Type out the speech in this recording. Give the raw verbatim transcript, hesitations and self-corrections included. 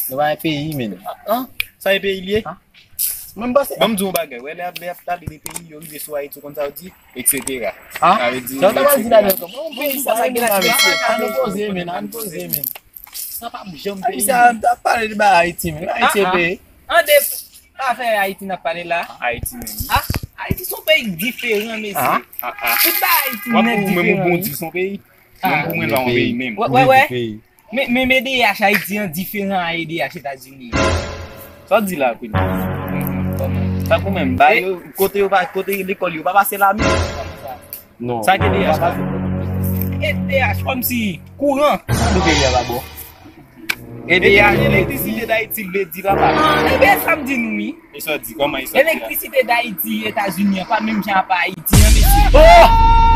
Nou pa yon peyi, men. An? Sa e peyi l ye? Mwen m panse. Ban m di yon bagay. Wè, lè y ap lè y ap pale de peyi, yo rive sou Ayiti, ou konn sa yo di, et cetera. Ha? Sa vle di. Sa w ta pral di la, men kòman yon peyi sa gen la, mesye? An nou poze, men, an nou poze, men. Sa pa janm Ay, peyi. sa, m ta pale de ba Ayiti, men. Ayiti e peyi. An de afè Ayiti n ap pale la. Ayiti menm. Ah, Ayiti se yon peyi diferan, mesye. Ah. Ah, ah. Tout ba Ayiti Mwen nèt pou mwen, mwen diferan. bon di son peyi. Mwen pou mwen, pa yon peyi menm. Wè, wè, wè. Peyi. Men men men D H Ayiti an diferan a E D H Etazini. Sa w di la, Queen? Sa pou menm, ba yo, kote yo pa, kote lekòl yo pa pase la menm. Non. Sa ki D H la? E D H kòmsi kouran. Sa nou peyi a pa bon. E D H, elektrisite Dayiti vle di la pa. Ebyen sa m di nou wi. E sa w di, kòman e sa w di la? Elektrisite Dayiti Etazini an pa menm jan apa Ayiti an mesye.